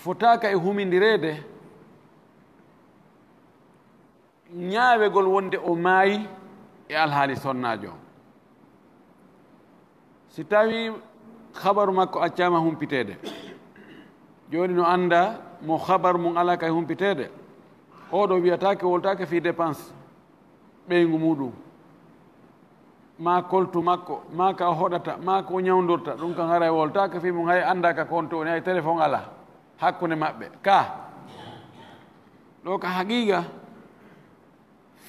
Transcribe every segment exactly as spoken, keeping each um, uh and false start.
Fotaaka e humindireede ñaawegol wonde o maayi e alhaali sonnaajo. Si tawii habaru makko accaama humpiteede, jooni no annda mo habaru mum alaa kay humpiteede, oɗo wiyataake, woltaake fii dépense ɓeyngu muɗum, maa koltu makko, maa ka o hoɗata, maa ko o ñawndorta, ɗum kam haray woltaake fii mum, hay anndaaka ko honto woni, hay téléphone alaa hakkunde maɓɓe. Ka ɗo ka haqiiqa,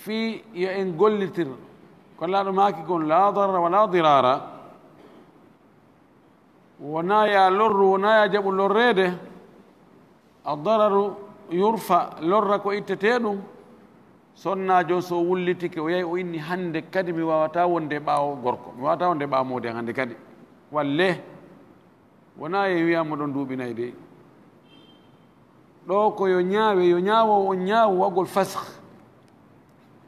fii yo en gollitir ko Nelaaɗo maaki kon, laa darara wa laa diraara. Wonaa ya lorru, wonaa ya jaɓu lorreede. A dararu yurfa, lorra ko ittetee ɗum. Sonnaajo on so o wullitike, o yahi o inni, hannde kadi mi waawataa wonde e ɓaawo gorko, mi waawataa wonde e ɓaawo moodi an hannde kadi. Walle, wonaa e wiyaama ɗon duuɓi nayi dey. Ɗo ko yo ñaawe, yo ñaawo on ñaawo wagol fasx.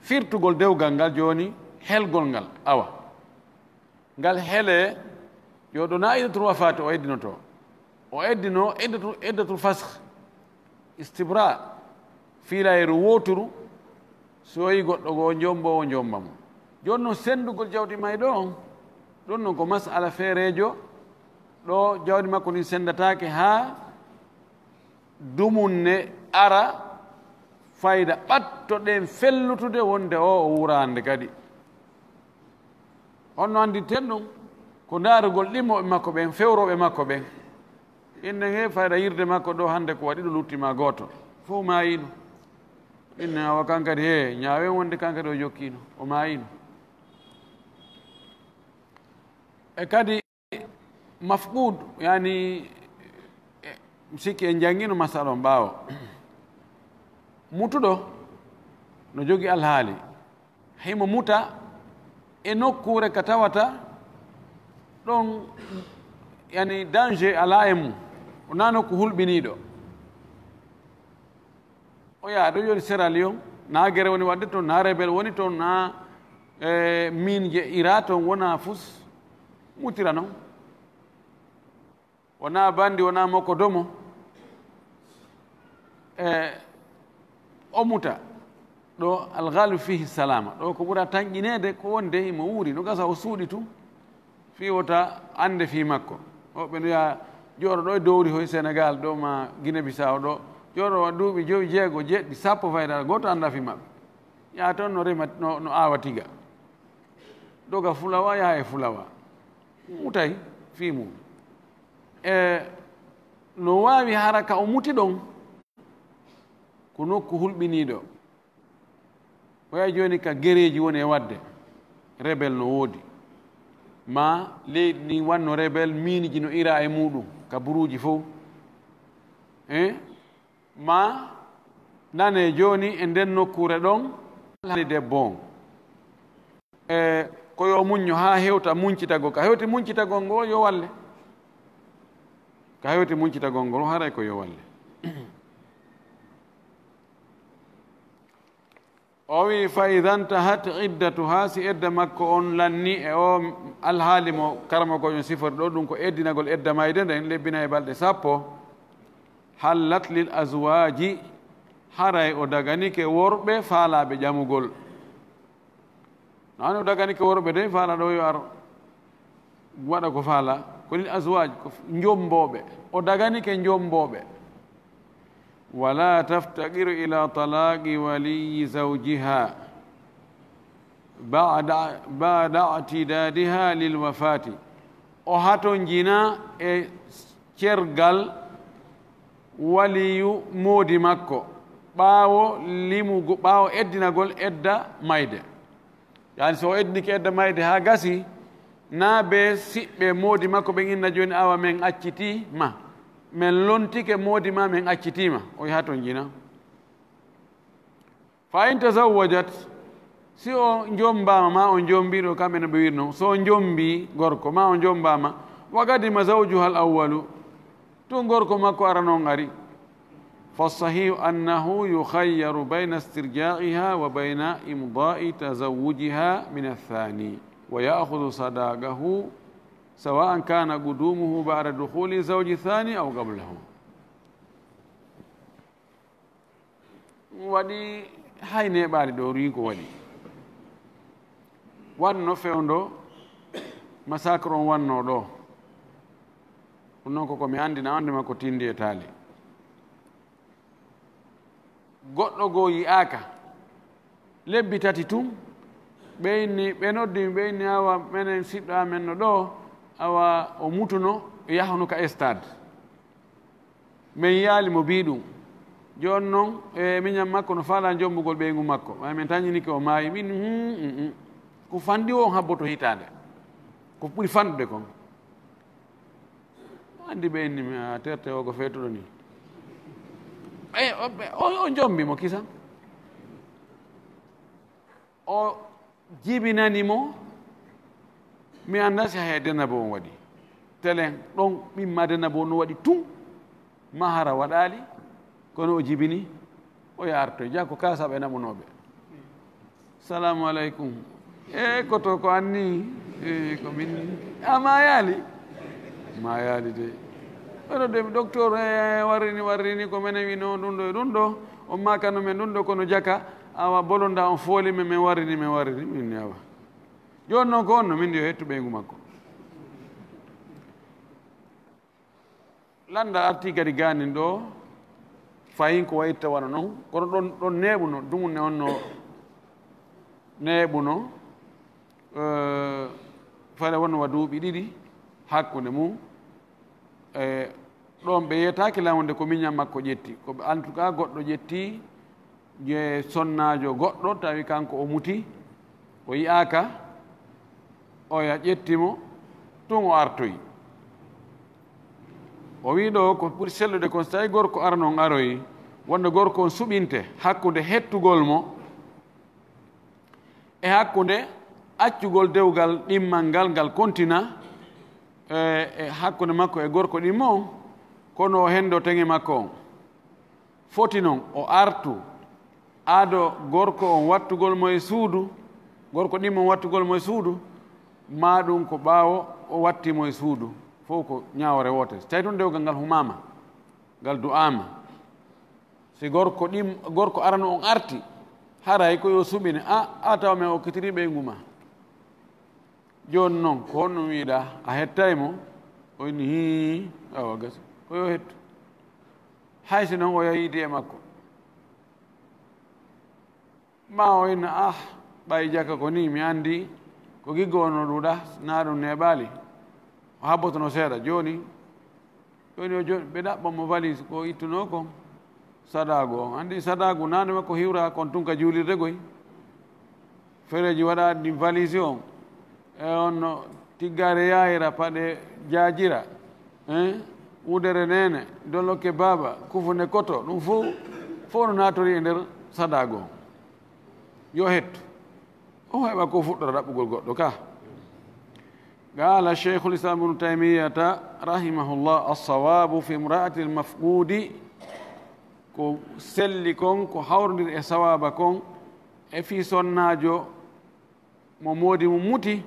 Firtugol dewgal ngal jooni, helgol ngal, awa. Ngal helee, yo ɗo na iddatul wafaati o eddinotoo. O eddinoo iddatul, iddatul fasx, istibra, fiilayru wooturu, so yi goɗɗo goo jommboowo jommba mo. Jooni noon, senndugol jawdi mayɗo on, ɗum noon ko masala feereejo, ɗo jawdi makko ndin senndataake haa dumunne ara, fayda ɓatto ɗen fellutude wonde o, o wuuraande kadi. Honno annditen ɗum? Ko ndaarugol ɗimmooɓe makko ɓen, fewrooɓe makko ɓen. Inne nge fayda yirde makko ɗo hannde ko waɗi ɗo lutti ma gooto. Fof maayino. Inne awa kan kadi he, ñaawen wonde kan kadi o jokkiino, o maayino. E kadi mafquud, yani, e, mi sikki en janngino masala on ɓaawo. Mutuɗo no jogi alhaali. Himo muta e nokkuure ka tawata ɗon, yani, danger alaa e mum. Wonaa nokku hulɓiniiɗo. O yaha ɗo, jooni Sierra Leone, na gere woni waɗde toon, na rebel woni toon, na, e, miin je ira toon, wona fus mutira noon. Wona bandi, wona moko domo. E, o muta. Ɗo alghalib fihi salama. Ɗo ko ɓura tanƴineede ko wonde himo wuuri. No gasa o suuɗi tun. Fii wota annde fii makko. Woɓɓe no yaha jooɗo ɗo e dowri hoy Senegal ɗo ma Guinée Bissau ɗo. Jooɗo wa duuɓi jowi, jeego, jeɗɗi, sappo fayda gooto annda fii maɓɓe. Yaha toon no rema, no, no aawa tiga. Doga fulawa, yaha e fulawa. Mutay fii mum. E no waawi hara ka o muti ɗon, ko nokku hulɓiniiɗo. O yahi jooni ka gereeji woni e waɗde. Rebel no woodi. Ma leydi ndin wanno rebel, miiniji no ira e muɗum, ka buruuji fow. Eh? Ma nane jooni e nden nokkuure ɗon, haali debbo on. E ko yo muñño haa hewta muñcitagol. Ka hewti muñcitagol ngol, yo walle. Ka hewti muñcitagol ngol, haray ko yo walle. O wi, "Fa idha intahat iddatuha", si edda makko on lanni e o alhaali mo karamoko on sifori ɗo, ɗum ko eddinagol edda mayde nden, lebbina e balɗe sappo, hallat lil azwaji, haray o daganike worɓe faalaaɓe ƴamugol. Nani o daganike worɓe de, faala ɗo yo ar waɗa ko faala, ko lil azwaj, ko f-, njombooɓe. O daganike njombooɓe. Wala taftaqiru ila talaqi waliyi zawjiha ba'da, ba'da i'tidadiha lil wafati. O hatonjina e cergal waliyu moodi makko ɓaawo limugo, ɓaawo eddinagol edda mayde. Yani, so o eddinike edda mayde haa gasi, naa be siɓɓe moodi makko ɓen inna jooni, "Awa, men accitii ma, men lontike moodi ma, men accitii ma." O yaha toon jina. Fa in tazawwajat, si o jommbaama, ma o jommbii ɗo, kamɓe no ɓe wirno, so o jommbii gorko, ma o jommbaama, wa qadima zawjuha al awwalu, tun gorko makko arano on ari. Fassahihu annahu yukhayyaru bayna istirja'iha wa bayna imda'i tazawwujiha min athani, wa ya'khudhu sadaqahu, sawa'an kana qudumuhu ba'da dukhuli zawji thani aw qablahu. Waɗi hay neeɓaali ɗo rii ko waɗi. Wanno fewndo massacre on wanno ɗo. Ɗum noon koko mi anndi, na anndi makko tindi e taali. Goɗɗo goo yi'aaka. Lebbi tati tun, ɓe inni, ɓe noddi mi, ɓe inni, "Awa, menen siɗɗo amen no ɗo, awa, o mutuno, yahunu ka stade." Min yaali mo bii ɗum. Jooni noon, e miñan makko no faalaa jommbugol ɓeyngu makko. Ɓay min tañinike o maayi, min, hum, hum, hum. Ko fanɗi o on habboto hitaande. Ko ɓuri fanɗude kon. Anndi ɓe inni mi, "A terte o ko feetuɗo ni." Ɓay o, ɓe, o, o jommbi mo kisan. O jibinani mo, mi anndaa si hay denabo on waɗi. Telen ɗon ɓimma denabo no waɗi tun, ma hara waɗaali, kono o jibini, o yaartoy. Jaa ko kaasa ɓe naɓunooɓe. "Salaamu aleykum." "E koto ko anni?" "E ko min ni." "A maayaali?" "Maayaali de." Oɗo de, "Docteur, e, warrini, warrini, ko menen wino ɗum ɗo e ɗum ɗo. On maakano men ɗum ɗo, kono jaka, awa, bolonda on fooli men, men warrini, men warrini." Min ni, "Awa." Jooni noon ko on no min yo hettu ɓeyngu makko. Lannda artii kadi gaanin ɗo, fayin ko wayitta wano noon, kono ɗon, ɗon neeɓuno, dumunne on no neeɓuno, eh, fale wonno wa duuɓi ɗiɗi hakkunde mum. E ɗon ɓe yetaaki lamude ko miñan makko ƴetti. Ko ɓe, en tout cas, goɗɗo ƴetti je sonnaajo goɗɗo, tawi kanko o muti, o yi'aaka, oya ƴetti mo, tun o artoyi. O wi'i ɗo ko ɓuri sellude kon, so tawi gorko arano on aroyi, wonde gorko on suɓinte hakkunde hettugol mo, e hakkunde accugol dewgal ɗimmal ngal, ngal kontina, e, e hakkunde makko e gorko ɗimmo on, kono o hendo teŋe makko on. Foti non o artu, ado gorko on wattugol mo e suudu, gorko ɗimmo on wattugol mo e suudu, maa ɗum ko ɓaawo o watti mo e suudu, fof ko ñaawore wootere. So tawi tun dewgal ngal humaama, ngal du'aama, si gorko ɗim-, gorko arano on arti, haray ko yo suɓine, "A, a tawa men okkitiri ɓeyngu ma." Jooni noon, ko honno wiiɗaa? A hettay mo? O inni, "Hii, awa gasi, ko yo hettu." Hay si noon o yahii e makko. Ma o inna, "Ah, ɓay jaka ko nii, mi anndi ko giggo on no ɗuuɗa, naa ɗum neeɓaali." O habbotono seeɗa. Jooni, jooni o jo-, ɓe ɗaɓɓan mo valise ko ittunoo kon, sadaago on. Anndi sadaago naane makko hiwra kon tun ka juulirde goy. Fereeji waɗa ɗin valise on. E on no tiggaare yaayira, paɗe jaajira, hein? Wudere neene, dolokke baaba, kufunde koto, ɗum fof, fof no naatori e nder sadaago on. Yo hettu. O heɓa ko fuɗɗora ɗaɓɓugol goɗɗo ka. Qaala Cheikhul Islam Ibnu Taymiyata rahimahullah, "As-sawaabu fi imra'atil mafquudi," ko selli kon, ko hawrondir e sawaaba kon, e fii sonnaajo mo moodi mum muti,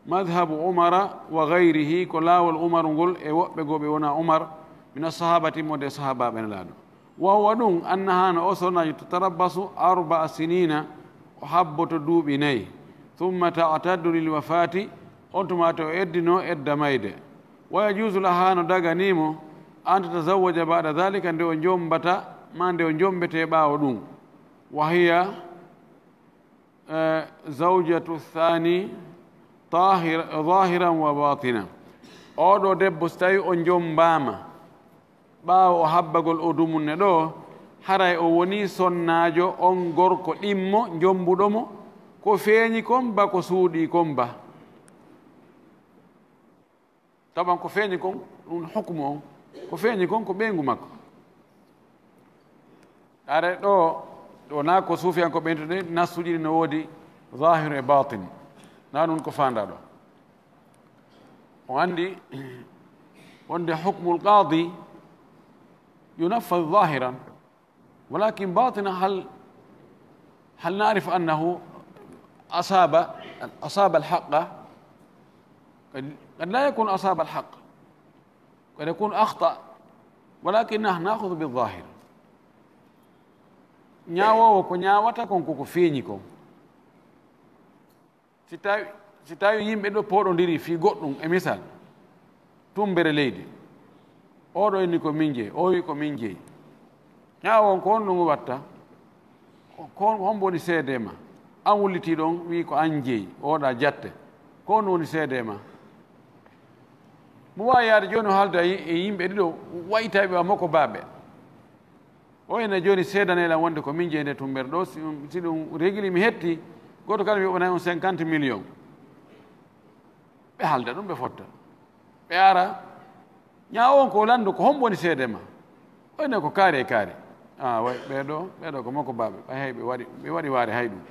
madhabu Umara wa gayrihi, ko laawol Umaru ngol e woɓɓe goo ɓe wonaa Umar, min assahabati, mo de sahabaaɓe Nelaaɗo. Wa huwa ɗum, annaha, no o sonnaajo, tatarabbasu arba'a sinina, o habboto duuɓi nayi, thumma ta'taddu lil wafaati, on tuma to o eddino edda mayde. Wa yajuuzu laha, no daganii mo, an tatazawwaja ba'da dhalika, nde o jommbata, ma nde o jommbetee ɓaawo ɗum. Wa hiya, eh, zawjatu thani tahir-, zahiran wa batina. Oɗo debbo, so tawi o jommbaama, ɓaawo o habbagol o dumunne ɗo, haray o woni sonnaajo on gorko ɗimmo, jommbuɗo mo, ko feeñi kon ba, ko suuɗii kon ba. Taban ko feeñi kon, ɗum hukmu on, ko feeñi kon ko ɓeyngu makko. Are ɗo, ɗo na ko suufiyanko ɓen to de, nassuji ɗi no woodi zahiru e batin. Na ɗum ko faandaa ɗo. O anndi wonde hukmul qadi yunaffadh zahiran, walakin batina, hal, hal na'rif annahu asaba, asaba al-haqqa? Qad, qad la yakun asaba al-haqq. قد يكون أخطأ، ولكن نحن نأخذ بالظاهر. Ñaawoowo ko ñaawata kon, koko feeñi kon. Si tawi, si tawi yimɓe ɗo pooɗondiri fii goɗɗum, e misal, tumbere leydi, oɗo inni ko min jeyi, o wi ko min jeyi. Ñaawoowo on, ko honɗum watta? Ko, ko, hombo woni seede ma? An wullitii ɗon, wi ko an jeyi, oɗa jatte. Ko honɗum woni seede ma? Mo waawi yaade jooni o haalda e, e yimɓe ɗiɗo, wayitayɓe wa moko baaɓe. O ene jooni seedanee lan wonde ko min jeyi nde tumbere ɗo, si, si ɗum regili mi hetti, gooto kala mi yoɓanay on cinquante millions. Ɓe haalda ɗum, ɓe fotta. Ɓe ara, ñaawoowo on ko lanndo, ko hombo woni seede ma? O ene ko kaari e kaari. Ah, way, ɓee ɗo, ɓee ɗo ko moko baaɓe. Ɓay hay ɓe waɗi, ɓe waɗi waare hay ɗum.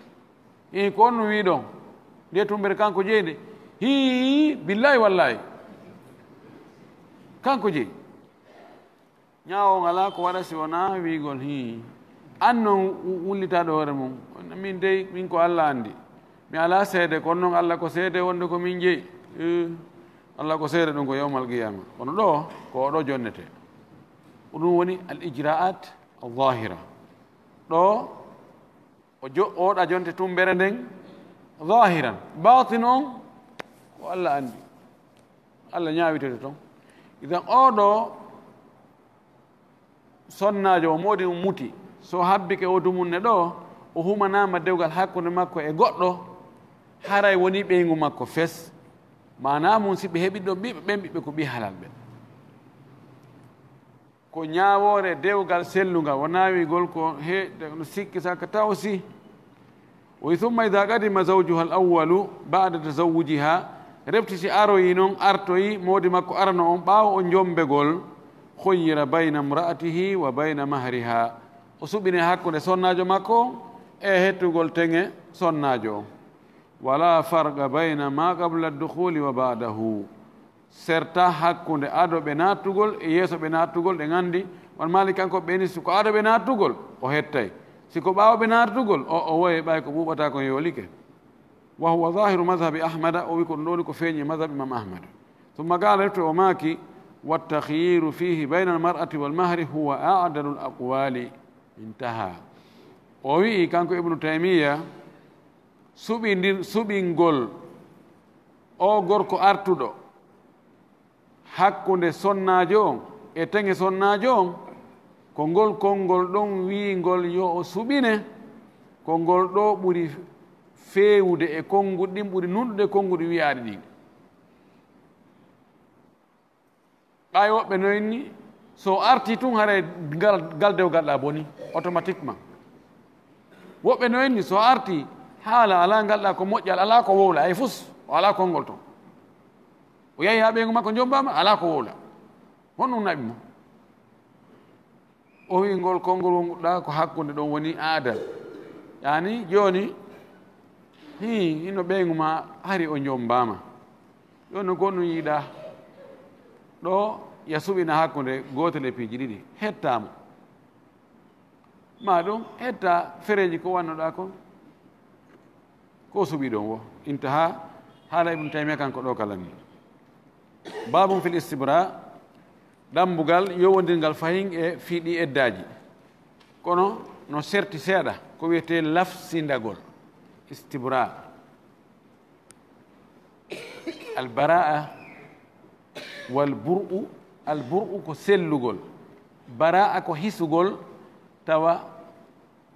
Ii, ko on no wii ɗon? Nde tumbere kanko jeyi nde? Hii, billaahi wallaahi. Kanko jeyi. Ñaawoowo on alaa ko waɗa si wonaa wiigol, hii. An non wu-, wullitaaɗo hoore mum. Min dey, min ko Alla anndi. Mi alaa seede, kono non Alla ko seede wonde ko min jeyi. Eh, Alla ko seede ɗum ko yawmal qiyaama. Kono ɗo, ko oɗo jonnete. Ko ɗum woni al ijraat al zahira. Ɗo, o jo-, oɗa jonte tumbere nden zahiran. Batin on, ko Alla anndi. Alla ñaawitete ton. Idan oɗo sonnaajo o moodi mo muti. So habbike o dumunne ɗo, o humanaama dewgal hakkunde makko e goɗɗo, haray woni ɓeyngu makko fes. Maanaa mum, si ɓe heɓi ɗo ɓiɓɓe, ɓen ɓiɓɓe ko ɓii halal ɓe. Ko ñaawoore dewgal sellungal, wonaa wiigol ko he, no sikki sakka taw si. O wi, "Summa idaa qadima zawjuha al-awwalu ba'da tazawwujiha," refti si aroyi non, artoyi moodi makko arano on ɓaawo o jombegol, "khuyyira bayna imra'atihi wa bayna mahriha." O suɓine hakkunde sonnaajo makko e hettugol teŋe sonnaajo on. "Wala farqa bayna ma qabla ad-dukhuli wa ba'dahu." Serta hakkunde ado ɓe naatugol e yeeso ɓe naatugol, ɗe nganndi. Wan Maalik kanko ɓe ni, si ko ado ɓe naatugol, o hettay. Si ko ɓaawo ɓe naatugol, o, o woye ɓay ko ɓuuɓata kon yoolike. Wa huwa zahiru madhhabi Ahmada, o wi ko ɗum ɗo woni ko feeñi e madhhab Imam Ahmad. Summa qala, refti o maaki, "Wa takhyiru fihi bayna al-mar'ati wal mahri huwa a'dalu al-aqwali." Intaha. O wi'i kanko Ibnu Taymiya, suɓindir-, suɓingol o gorko artuɗo hakkunde sonnaajo on e teŋe sonnaajo on, ko ngol konngol ɗon wi'ingol yo o suɓine, ko ngol ɗo ɓuri feewude e konnguɗi ɗin, ɓuri nunɗude e konnguɗi wi'aaɗi ɗin. Ɓay woɓɓe no inni, so artii tun, haray ngal, ngal dewgal ɗa boni, automatiquement. Woɓɓe no inni, so artii, haala alaa ngal ɗa ko moƴƴal, alaa ko wowla, hay fus, o alaa konngol ton. O yahi haa ɓeyngu makko jombama, alaa ko wowla. Honɗum naɓi mo? O wi'i, "Ngol konngol wonɗa ko hakkunde ɗon woni aadal." Yaani, jooni, hii, hino ɓeyngu ma hari o jombama. Jooni ko honɗum yiɗa? Ɗo ya suɓina hakkunde gootel e piiji ɗiɗi. Hettaa mo. Maa ɗum hettaa fereeji ko wannoɗa kon. Ko suɓi ɗon wo. Intaha, haala Ibnu Taymiya kanko ɗo kala ni. Babun fil istibra, ɗambugal yowondirngal fahin e fii ɗi eddaaji. Kono no serti seeɗa, ko wiyetee lafsindagol. Istibra. Al baraa wal bur'u, al bur'u ko sellugol, baraa ko hisugol, tawa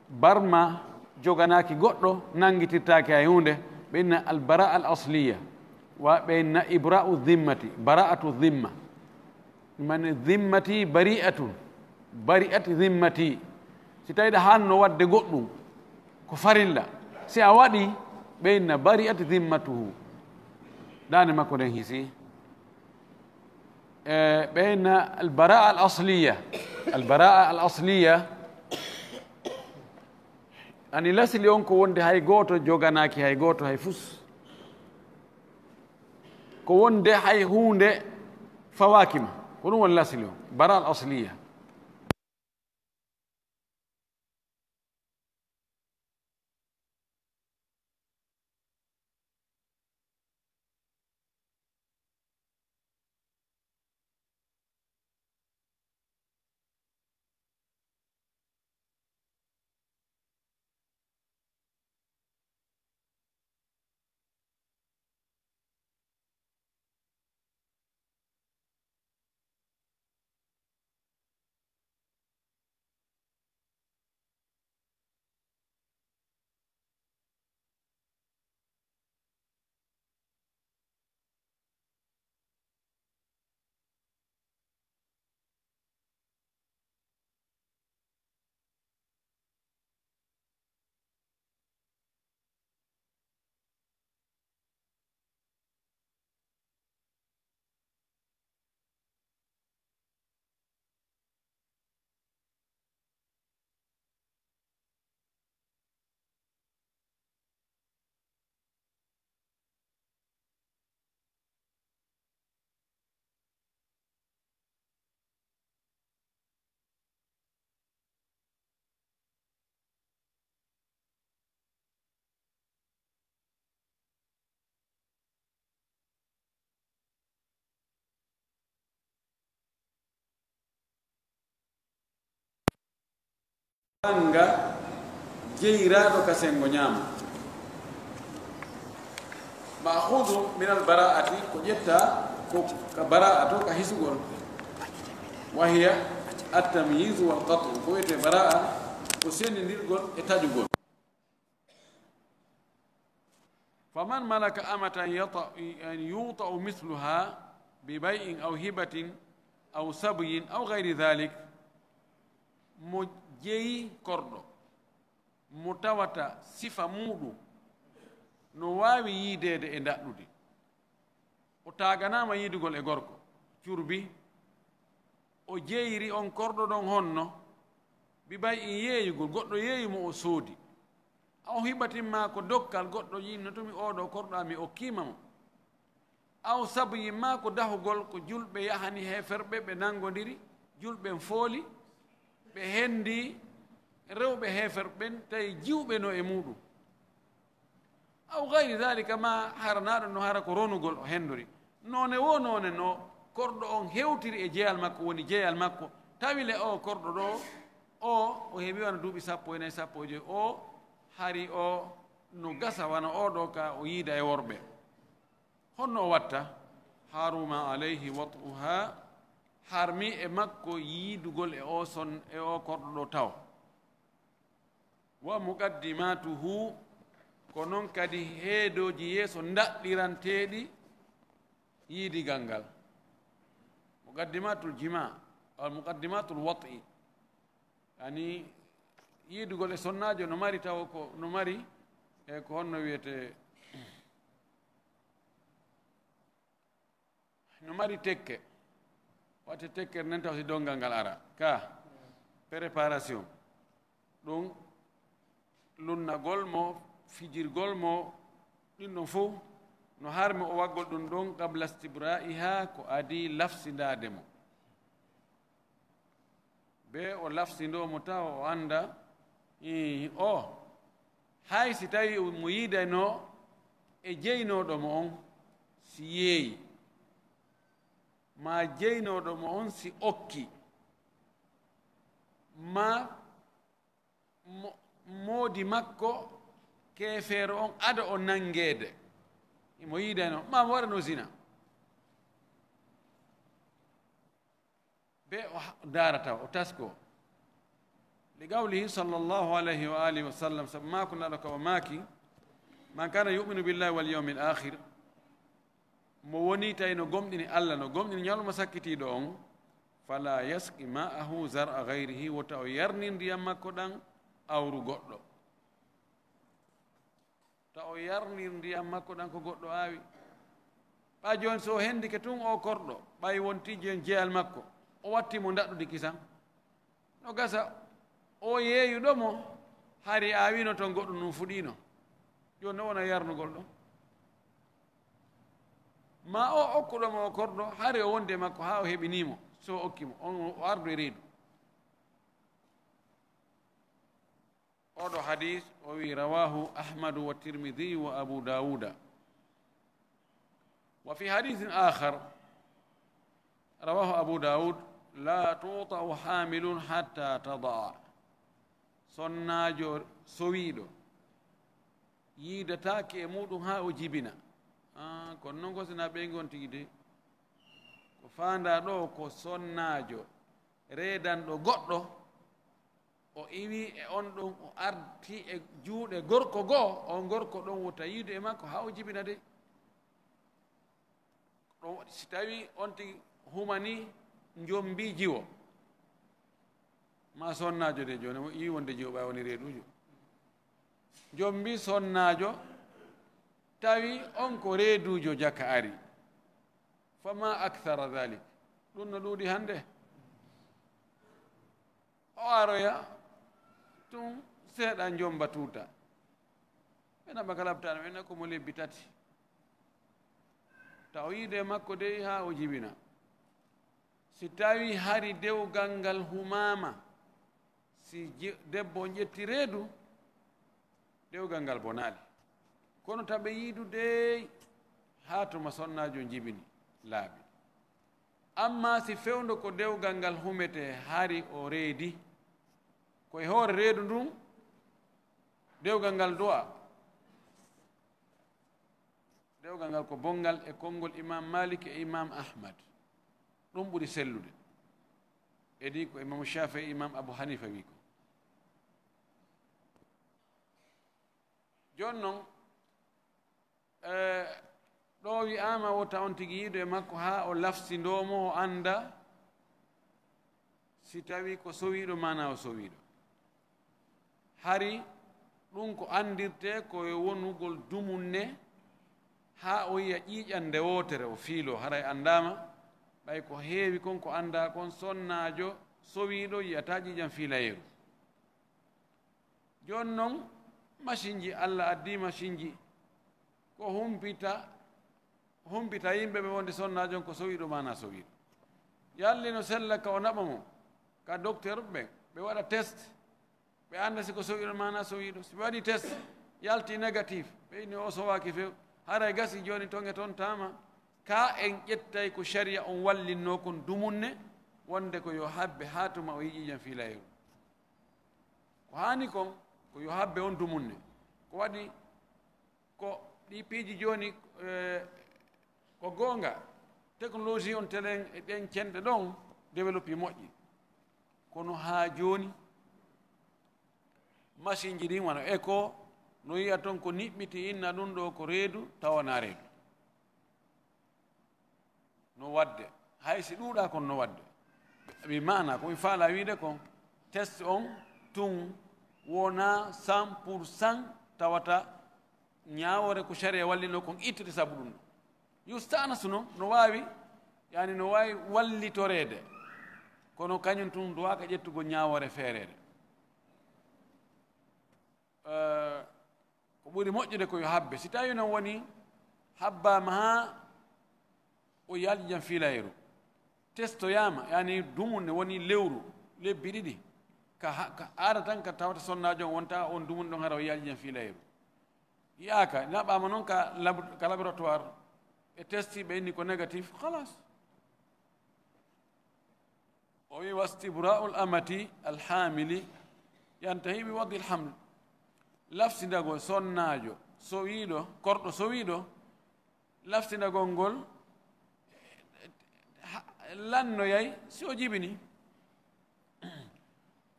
barma joganaaki goɗɗo, nanngitirtaake hay huunde, ɓe inna al baraa al asliya, wa ɓe inna ibra'u dhimmati, bara'atu dhimma. Mani dhimmati bari'atun, bari'at dhimmati. Si tawi ɗa hanno waɗde goɗɗum, ko farilla. Si a waɗi, ɓe inna bari'at dhimmatuhu. Daande makko nden hisi. E, ɓe inna al-bara'a al-asliya. Al-bara'a al-asliya, ani lasli on ko wonde hay gooto joganaaki hay gooto hay fus. Ko wonde hay huunde fawaaki ma. Ko ɗum woni lasli on. Bara'a al-asliya. Ɓannga jeyiraaɗo ka senngo ñaamo. Ma'khudun min al-bara'ati, ko ƴetta ko ka bara'a to, ka hisugol. Wa hiya at-tamyizu wal qat'u, ko wiyetee bara'a, ko senndindirgol e taƴugol. Faman malaka amatan yata-, yu'ta'u mithluha bi bay'in aw hibatin aw sabyin aw ghayri dhalik, mo jeyi korɗo, mo tawata sifa muuɗum no waawi yiideede e ndaɗɗudi, o taaganaama yiidugol e gorko, curbi, o jeyiri on korɗo ɗon honno, bi bay'in yeeyugol, goɗɗo yeeyi mo o soodi. Aw hibatin maa ko dokkal, goɗɗo yi'ii no tumi oo ɗoo korɗo am, mi okkiima mo. Aw sabyin maa ko dahugol, ko julɓe yahani heeferɓe, ɓe nanngondiri, julɓe fooli, ɓe henndii rewɓe heeferɓe ɓen, tawi jiwɓe no e muuɗum. Aw gayri daalika, maa hara naa ɗum, no hara ko ronugol o henndori. Noone woo noone, no korɗo on hewtiri e jeyal makko, woni jeyal makko, tawi le oo korɗo ɗoo, oo o heɓi wano duuɓi sappo e nayi, sappo e joy, oo hari o no gasa wano oo ɗoo ka o yiida e worɓe. Honno o watta? Haruma alayhi wat'uha, harmi e makko yiidugol e oo son-, e oo korɗo ɗoo taw. Wa muqaddimatuhu, ko non kadi heedooji yeeso ndaɗɗiranteeɗi yiidigal ngal. Muqaddimatul jima, aw muqaddimatul wat'i. Ani yiidugol e sonnaajo no mari taw ko, no mari, e ko honno wiyetee, no mari tekke. Waɗte tekkere nden taw si donngal ngal ara. Ka préparation. Ɗum lunnagol mo, fijirgol mo, ɗin ɗon fow no harmi o waggol ɗum ɗon qabla istibra'iha, ko adii lafsindaade mo. Be o lafsindoo mo taw o annda, ii, o, hay si tawi mo yiidanoo e jeynooɗo mo on, si yeeyi, maa jeynooɗo mo on si okki, maa mo-, moodi makko keefeero on ado o nanngeede, imo yiidanoo, maa mo waɗanoo zina. Be o ha-, daarata, o tasko. Li qawlihi sallallahu alayhi wa alihi wa sallam, sabu maaku Nelaaɗo ka o maaki, "Man kana yu'minu billahi wal yawmil akhir," mo woni tawi no gomɗini Allah, no gomɗini ñalawma sakkitiiɗo on, "fala yasqi ma'ahu zar'a ghayrihi," wota o yarnir ndiyam makko ɗan awru goɗɗo. Ta o yarnir ndiyam makko ɗan ko goɗɗo aawi. Ɓaa jooni, so o hendike tun oo korɗo, ɓay wonti jooni jeyal makko, o watti mo ndaɗɗudi kisan. No gasa, oo yeeyuɗo mo, hari aawino ton goɗɗo, ɗun fuɗiino. Jooni no wona yarnugol ɗon. Maa oo okkuɗo mo oo korɗo, hari o wondi e makko haa o heɓinii mo, so o okki mo, on o ardu e reedu. Oɗo hadis, o wi, rawahu Ahmadu wa Tirmidhi wa Abu Dawuda. Wa fi hadisin akhar, rawahu Abu Dawud, la tuta'u hamilun hatta tada'a. Sonnaajo sowiiɗo yiidataake e muuɗum haa o jibina. Ah, kono non ko si na ɓeyngu on tigi de. Ko faandaa ɗoo ko sonnaajo reedanɗo goɗɗo, o iwi e on ɗon, o arti e juuɗe gorko goo, on gorko ɗon wota yiidu e makko haa o jibina de. Ɗon waɗi si tawi on tigi humani njombi jiwo, ma sonnaajo de jooni, o iwi wonde jiwo ɓay woni reeduujo. Njombi sonnaajo, tawi on ko reeduujo jaka ari. Fama akthara dhalik. Ɗum no ɗuuɗi hannde. O aroya tun seeɗa njomba tuuta. Ɓe naɓa ka laptaano, ɓe naɓa ko mo lebbi tati. Ta o yiide makko dey haa o jibina. Si tawi hari dewgal ngal humaama, si je-, debbo on ƴetti reedu, dewgal ngal bonaali. Kono ta ɓe yiidu dey haa tuma sonnaajo jibini laabi. Amma si fewndo ko dewgal ngal humetee hari o reedi, Ko e hoore reedu ndun, dewgal ngal du'a. Dewgal ngal ko bonngal e konngol Imam Malik e Imam Ahmad. Ɗum ɓuri sellude. Edi ko Imam Shafi'i, Imam Abu Hanifa wi ko. Jooni non, eh, ɗo wi'aama wota on tigi yiido e makko haa o lafsindoo mo, o annda si tawi ko sowiiɗo maana o sowiiɗo. Hari ɗum ko anndirtee ko e wonugol dumunne haa o yiya ƴiiƴannde wootere o fiiloo, haray anndaama, ɓay ko heewi kon ko anndaa kon, sonnaajo sowiiɗo yiyataa ƴiiƴan fiilayeeru. Jooni non, masinji, Alla addii masinji, ko humpita, humpita yimɓe ɓe wonde sonnaajo on ko sowiiɗo maana sowiiɗo. Yalli no sella ka o naɓa mo, ka docteur ɓen, ɓe waɗa test, ɓe annda si ko sowiiɗo maana sowiiɗo. Si ɓe waɗi test, yalti négatif, ɓe inni o sowaaki few, haray gasi jooni ton e ton taama. Ka en ƴettay ko sharia on wallinnoo kon dumunne, wonde ko yo habbe haa tuma o yi'i ƴiiƴan fiilayeeru. Ko haani kon, ko yo habbe on dumunne. Ko waɗi ko ɗi piiji jooni, eh, ko goonga, technologie on telen e ɗen cenɗe ɗon développé moƴƴi. Kono haa jooni, masinji ɗin wano écho, no yi'a ton ko niɓɓiti inna ɗum ɗo ko reedu, tawa na reedu. No waɗde, hay si ɗuuɗaa kon no waɗde. Mi maana ko mi faala wiide kon, test on tun wona cent pour cent tawata ñaawoore ko sharia wallino kon ittude sabu ɗum. Yusta'nasu non, no waawi, yani no waawi wallitoreede. Kono kañum tun duwaaka ƴettugol ñaawoore feereede. Eh, ko ɓuri moƴƴude ko yo habbe. Si tawi non woni habbaama haa o yalti ƴiiƴan fiilayeeru, testoyaama, yani dumunne woni lewru, lebbi ɗiɗi, ka ha-, ka aada tan ka tawata sonnaajo on wonta on dumunne ɗon hara o yalti ƴiiƴan fiilayeeru. Yi'aaka, naɓaama non ka lab-, ka laboratoire, ɓe testi, ɓe inni ko négatif, khalas. O wi, "Wastibra'ul amati alhamili yantahi bi wad'il haml." Lafsindagol sonnaajo sowiiɗo, korɗo sowiiɗo, lafsindagol ngol, ha, lannoyay si o jibini.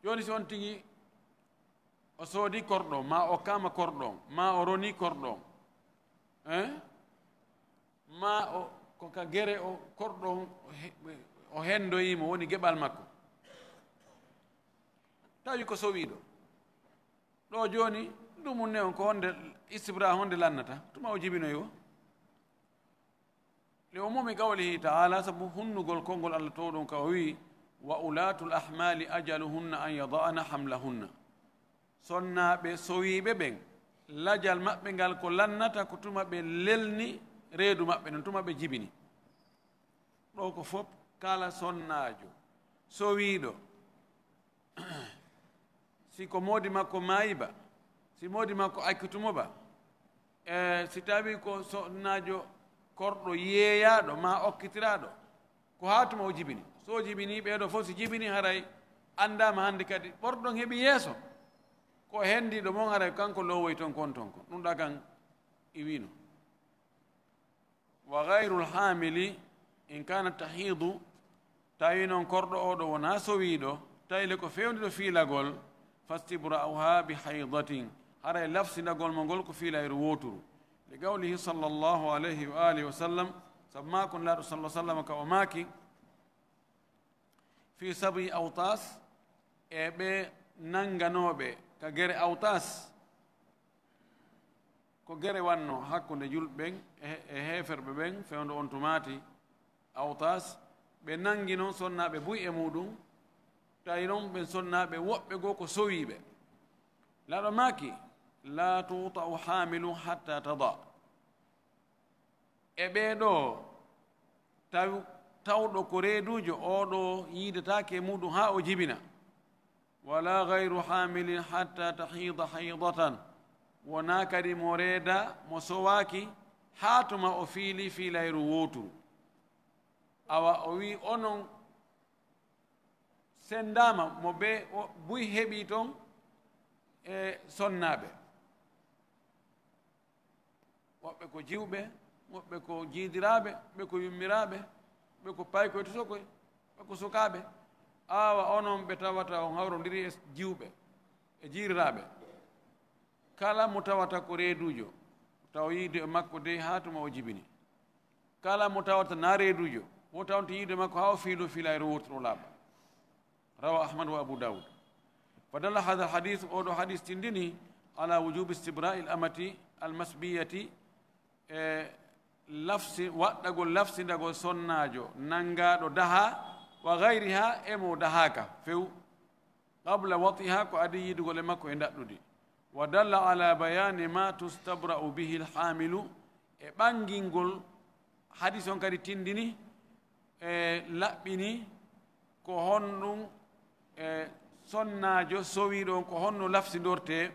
Jooni si on tigi o soodi korɗo, ma o kama korɗo, ma o roni korɗo, eh? Ma o, ko ka gere o korɗo o he-, o hendoyi mo woni geɓal makko. Tawi ko sowiiɗo. Ɗo jooni, dumunne on ko honde istibra, honde lannata? Tuma o jibinoyi o? Li umumi qawlihi ta'ala, sabu hunnugol konngol Allah towɗon ka o wi'i, "Wa ulatul ahmali ajaluhunna an yada'na hamlahunna." Sonnaaɓe sowiiɓe ɓen, lajal maɓɓe ngal ko lannata ko tuma ɓe lelni reedu maɓɓe non, tuma ɓe jibini. Ɗo ko fop kala sonnaajo sowiiɗo, si ko moodi makko maayi ba, si moodi makko accitumo ba, e si tawi ko sonnaajo korɗo yeeyaaɗo ma okkitiraaɗo, ko haa tuma o jibini. So o jibini, ɓeeɗo fof si jibini, haray anndaama hannde kadi ɓorɗon heɓi yeeso. Ko henndiiɗo mon, haray kanko loowoy ton kon ton kon. Ɗum ɗa kan iwino. Wa ghayrul hamili in kanat tahidu, tawi noon korɗo oɗo wona sowiiɗo, tawi le ko fewndiɗo fiilagol, fastibra'uha bi haydatin, haray lafsindagol mo ngol ko fiilayru wooturu. Li qawlihi sallallahu alayhi wa alihi wa sallam, sabu maako Nulaaɗo sallallahu sallam ka o maaki, fi sabi Awtas, e ɓe nannganooɓe ka gere Awtas, ko gere wanno hakkunde julɓe ɓen e, e heeferɓe ɓen, fewndo on tumaati Awtas, ɓe nanngi non sonnaaɓe buy e muɗum, tawi non ɓen sonnaaɓe woɓɓe goo ko sowiiɓe. Nulaaɗo maaki, la tuta'u hamilu hatta tada. E ɓee ɗoo, taw-, tawɗo ko reeduujo, oo ɗoo yiidetaake e muuɗum haa o jibina. Wala gayru haamilin hatta tahiida haydatan. Wonaa kadi mo reeda, mo sowaaki, haa tuma o fiili fiilayru wooturu. Awa o wi'i, onon Senndaama mo bee o buy heɓi toon e sonnaaɓe. Woɓɓe ko jiwɓe, woɓɓe ko jiidiraaɓe, ɓe ko yummiraaɓe, ɓe ko paykoy tosokoy, ɓe ko sukaaɓe. Awa onon ɓe tawata on hawrondiri e jiwɓe, e jiiriraaɓe. Kala mo tawata ko reeduujo, taw yiide e makko dey haa tuma o jibini. Kala mo tawata na reeduujo, wota on to yiide makko haa o fiilo fiilayro wotoro laaɓa. Rawa Ahmad wa Abu Dawud. Fa dalla hadha al hadith, oɗo hadis tindini, ala wujubi istibra'i al amati al masbiyati, e lafsi-, waɗɗagol lafsindagol sonnaajo nanngaɗo daha, wa ghayriha, e mo dahaka few, qabla wat'iha, ko adi yidugol e makko e ndaɗɗudi. Wa dalla ala bayani ma tustabra'u bihi al hamilu, e ɓangingol hadis on kadi tindini, e laɓɓini ko honɗum, e sonnaajo sowiiɗo on ko honno lafsindortee,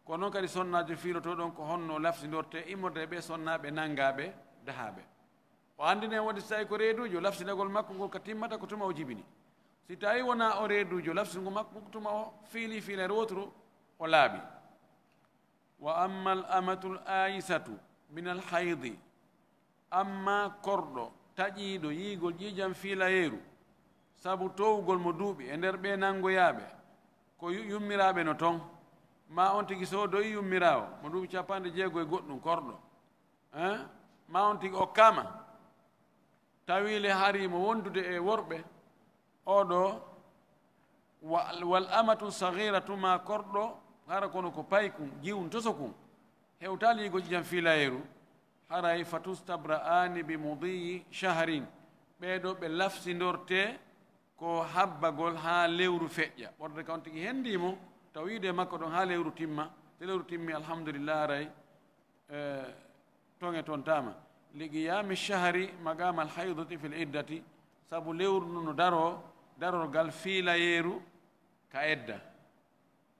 ko noon kadi sonnaajo fiilotooɗo on ko honno lafsindortee immorde e ɓee sonnaaɓe nanngaaɓe dahaaɓe. O anndini en wonde so tawi ko reeduujo, lafsindagol makko ngol ka timmata ko tuma o jibini. Si tawi wonaa o reeduujo, lafsingol makko ko tuma o fiili fiileere wotoro o laaɓi. Wa amma al amatul aisatu min al haydi, amma korɗo taƴiiɗo yiigol ƴiiƴam fiilayeeru sabu towugol mo duuɓi e nder ɓee nanngoyaaɓe, ko yu-, yummiraaɓe no toon, ma on tigi soodoyi yummiraawo mo duuɓi capanɗe jeego e goɗɗum korɗo, eh? Ma on tigi okkaama, tawi le harii mo wondude e worɓe, oɗo wa-, wal amatu saghiratu, ma korɗo, hara kono ko paykun, jiwun tosokun, hewtaali yiigol ƴiiƴam fiilayeeru, haray fatustabra'ani bi mudiyi shahrin, ɓee ɗoo ɓe lafsindorte ko habbagol haa lewru feƴƴa. Ɓorde ka on tigi hendii mo, taw yiide makko ɗon haa lewru timma, so lewru timmi, alhamdulillah, haray, eh, toŋe tontaama. Li qiyami shahri maqama al haydati fil iddati, sabu lewru ndun no daroo darorgal fiilayeeru ka edda.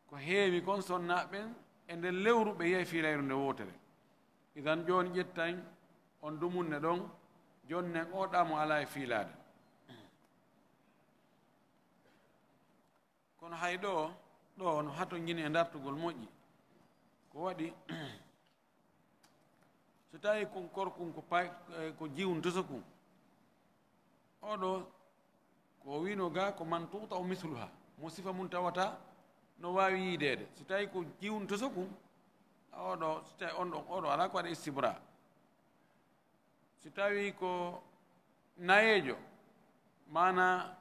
Ko heewi kon sonnaaɓe ɓen e nder lewru ɓe yiyay fiilayru nde wootere. Idan jooni ƴetten on dumunne ɗon, jonnen oɗa mo alaa e fiilaade. Kono hay ɗoo, ɗoo no hatonjini e dartugol moƴƴi. Ko waɗi, so tawi kun korkun ko pay-, eh, ko jiwun tosokun, oɗo ko o wiino ga ko man tuta o misluha, mo sifa mun tawata no waawi yiideede. So tawi ko jiwun tosokun, a oɗo, so tawi on ɗon, oɗo alaa ko waɗa istibra. Si tawii ko nayeejo, maanaa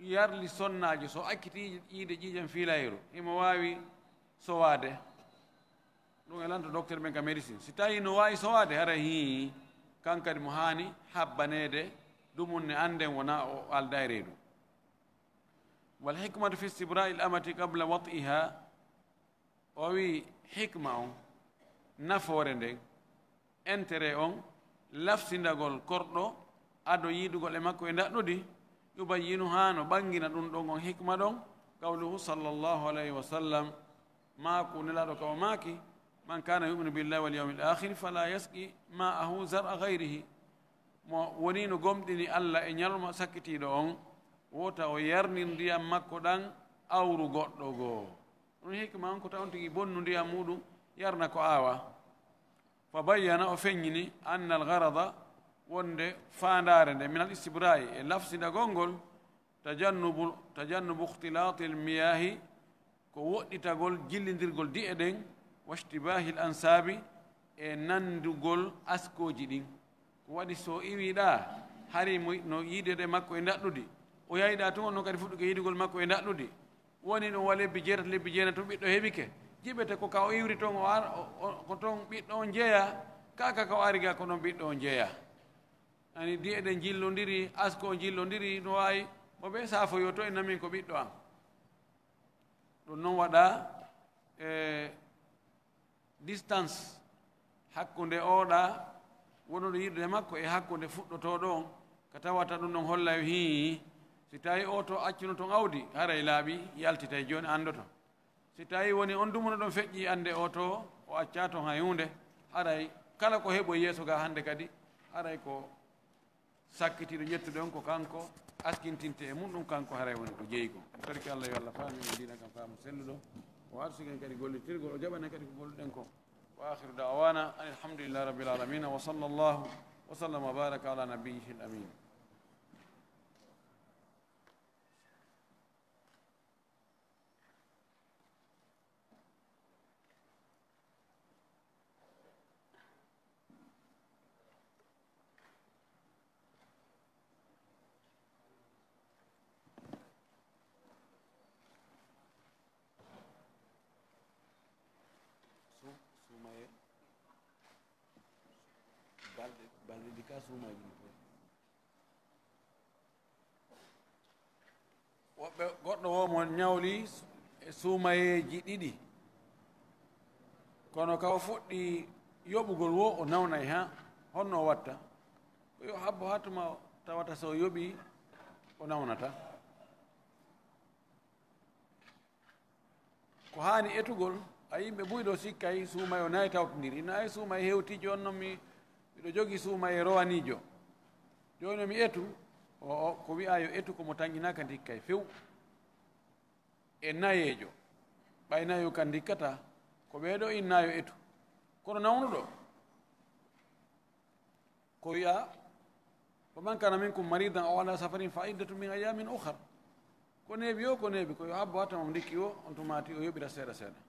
yarli sonnaajo, so acciti yiide ƴiiƴam fiilayru, himo waawi sowaade. Ɗum e lanto docteur ɓen ka médecine. Si tawii no waawi sowaade, hara hii, kan kadi mo haani habbaneede, dumunne annden wona o aldaa e reedu. Wal hikmatu fi istibra'i al amati qabla wat'iha. O wi hikma on, nafoore nden, intérêt on, lafsindagol korɗo ado yiidugol e makko e ndaɗɗudi, yubayyinu, haa no ɓanngina ɗum ɗon on hikma ɗon, qawluhu sallallahu alayhi wa sallam, maaku Nelaaɗo ka o maaki, man kana yu'minu billahi wal yawmil akhir fala yasqi ma'ahu zar'a ghayrihi. Mo woni no gomɗini Alla e ñalawma sakkitiiɗo on, wota o yarnir ndiyam makko ɗan awru goɗɗo goo. Ɗum hikma on ko taw on tigi bonnu ndiyam muɗum yarna ko aawa. Fa bayyana, o feññini, anna al gharada, wonde faandaare nde, min al istibra'i, e lafsindagol ngol, tajannubu, tajannubu ikhtilati al miyahi, ko woɗɗitagol jillindirgol di'e ɗen, washtibahi al ansabi, e nanndugol askooji ɗin. Ko waɗi so iwiɗa, hari mo no yiideede makko e ndaɗɗudi, o yayɗa tun, on non kadi fuɗɗuke yiidugol makko e ndaɗɗudi. Woni ɗum wa lebbi jeetati, lebbi jeenayi tun ɓiɗɗo heɓike. Jiɓete ko ka o iwri ton, o ar-, o, o, ko ton ɓiɗɗo on jeeya, ka, ka, ka o ari ga ko non ɓiɗɗo on jeeya. Ani di'e ɗen jillondiri, asko on jillondiri, no waawi, mo ɓe saafoyo to e namin ko ɓiɗɗo am. Ɗum non waɗa, e, distance hakkunde oɗa wonuɗo yiɗude makko e hakkunde fuɗɗotooɗo on, ka tawata ɗum ɗon holla yo hii, si tawi o to accuno ton awdi, haray laaɓi, yaltitay jooni anndoto. Si tawi woni on dumuno ɗon feƴƴi, annde o to o accaa ton hay huunde, haray kala ko heɓoy yeeso ga hannde kadi, haray ko sakkitiiɗo ƴettude on, ko kanko askintinte e mum ɗum, kanko haray woni ko jeyi ko. En torike Allah yo Allah faami en diina kan faamu selluɗo, o arsuken kadi gollitirgol, o jaɓana kadi ko golluɗen ko. Wa akhiru da'wana anil hamdulillahi rabbil alamin, wa sallallahu wa sallama wa baraka ala nabiyyihil amin. Su-, suumayee. Balɗe, balɗe ɗi ka suumayee ɗum. Woɓɓe, goɗɗo woo mo ñawli e suumayeeji ɗiɗi, kono ka o fuɗɗi yoɓugol woo, o nawnay haa. Honno o watta? Ko yo habbo haa tuma tawata so o yoɓii, o nawnata. Ko haani etugol, a yimɓe buy ɗo sikkay suumayee o nayi tawtondiri. Ina ay suumayee hewti, jooni noon mi, miɗo jogii suumayee rowaniijo. Jooni mi etu, o, o, ko wi'aa yo etu ko mo tanƴinaaka ndikkay few. E nayeejo, ɓay nayo kan ndikkata, ko ɓee ɗo inna yo etu. Kono nawnuɗo, ko wi'aa, "Faman kana minkum maridan aw ala safarin fa iddatun min ayyamin ukhar." Ko neeɓi o, ko neeɓi, ko yo habbo haa tuma ndikki o, on tumaati o yoɓira seeɗa seeɗa.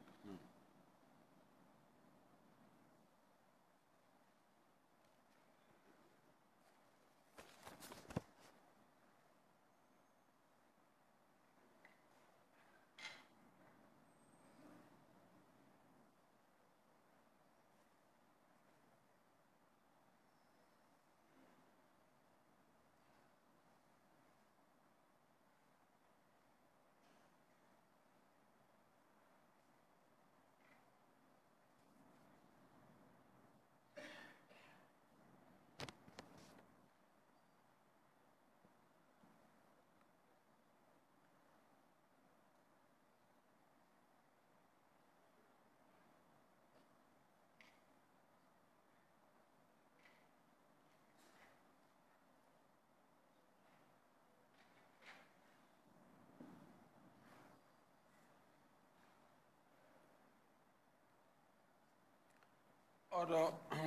Oɗo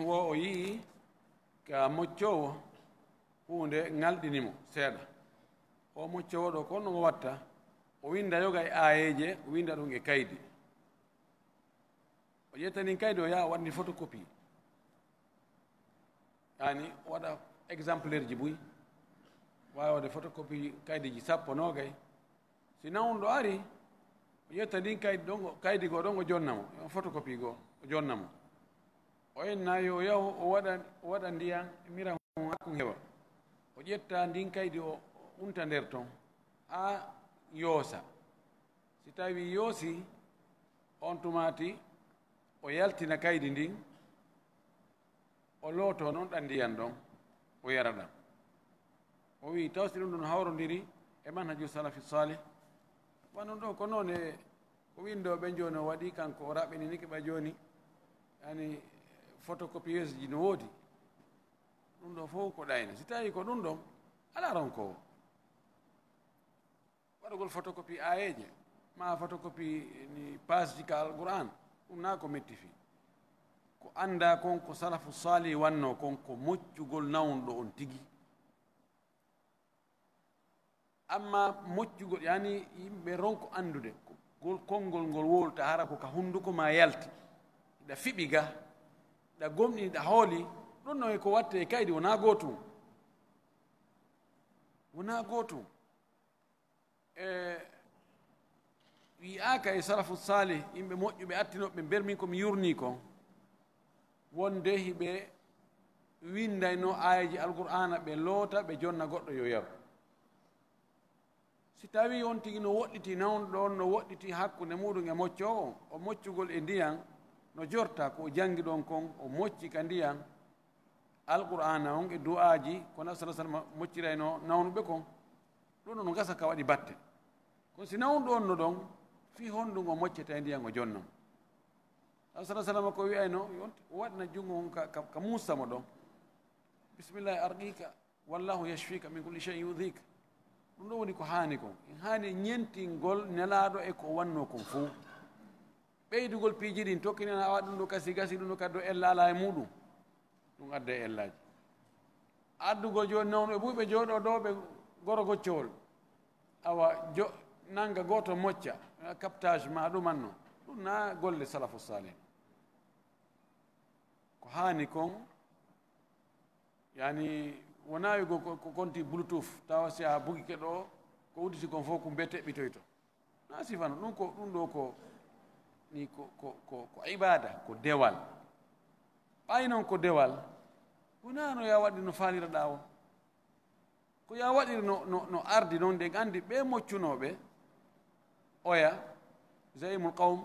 wo o yi'i ka moccoowo huunde ŋalɗini mo seeɗa. O moccoowo ɗo, ko no o watta? O winnda yoga e aayeeje, o winnda ɗum e kaydi. O ƴetta ndin kaydi, o yaha o waɗa ndi photocopie. Yaani, o waɗa exemplaire ji buy. Waawi waɗde photocopie kaydiiji sappo, noogay. Si nawnuɗo ari, o ƴetta ndin kaydi ɗon, kaydi goo ɗon, o jonna mo. Yo photocopie goo, o jonna mo. O inna yo yahu, o waɗa, o waɗa ndiyan, mira haa kun heewa. O ƴetta ndin kaydi, o unta nder ton, haa yoosa. Si tawi yoosi, on tumaati, o yaltina kaydi ndin, o looto non ɗan ndiyan ɗon, o yara ɗan. O wi'i, taw si ɗum ɗon hawrondiri e manhaju salafi salih? Wa non ɗo ko noon e ko winndooɓe jooni o waɗi, kanko o raɓɓininike ɓa jooni, yani, photocopieuse ji no woodi. Ɗum ɗo fof ko ɗayna. Si tawi ko ɗum ɗon, alaa ronkoowo. Waɗugol photocopie aayeeje, maa photocopie ni page ji ka Alqur'aan, ɗum naa ko metti fii. Ko anndaa kon, ko salafu saalih wannoo kon, ko moccugol nawnuɗo on tigi. Amma moccugol, yani yimɓe ronko anndude, ko ngol konngol ngol wowlata hara ko ka hunnduko maa yalti, ɗa fiɓi ga, ɗa gomɗini, ɗa hooli, ɗum no e ko watte e kaydi wonaa gootum. Wonaa gootum. E wi'aaka e salafu saalih, yimɓe moƴƴuɓe attinooɓe, ɓe mbeer min ko mi yurnii kon, wonde hiɓe winndaynoo aayeeje Alqur'aana, ɓe loota, ɓe jonna goɗɗo yo yaru. Si tawii on tigi no woɗɗiti, nawnuɗo on no woɗɗiti hakkunde muuɗum e moccoowo on, o moccugol e ndiyan no jorta ko o janngi ɗon kon, o mocci ka ndiyan, Alqur'aana on e du'aaji, ko Nabi sallallahu alaihi wasallam mocciraynoo nawnuɓe kon, ɗum no gasa ka waɗi batte. Kono si nawnuɗo on no ɗon, fii honɗum o moccata e ndiyan o jonna mo? Nabi sallallahu alaihi wasallam ko wi'ayno, yo on waɗna junngo on ka, ka, ka muusa mo ɗon. Bismillahi arqiika, "Wallahu yashfika min kulli shay'in yu'dhik." Ɗum ɗo woni ko haani kon. En haani ñentingol Nelaaɗo e ko wannoo kon fow. Ɓeydugol piiji ɗin, tokkinena awa ɗum ɗo kasi gasi, ɗum ɗo kadi ɗo ella alaa e muɗum. Ɗum adda e ellaaji. Addugol jooni nawnu e buy ɓe jooɗoo ɗo ɓe goro goccowol. Awa jo-, nanga gooto mocca, captage ma ɗum anno. Ɗum na golle salafu salih. Ko haani kon, yani, wonaa wigo ko, ko konti Bluetooth, tawa si a bugike ɗo, ko udditi kon fof ko mbe teɓɓitoyto. Na sifano, ɗum ko, ɗum ɗo ko, ni ko, ko, ko, ko ibada, ko dewal. Ɓay noon ko dewal, wonaa no ya waɗi no faaliraɗaa o. Ko ya waɗiri no, no, no ardi noon, ɗen anndi ɓe moccunooɓe, oya, zaimul qawm,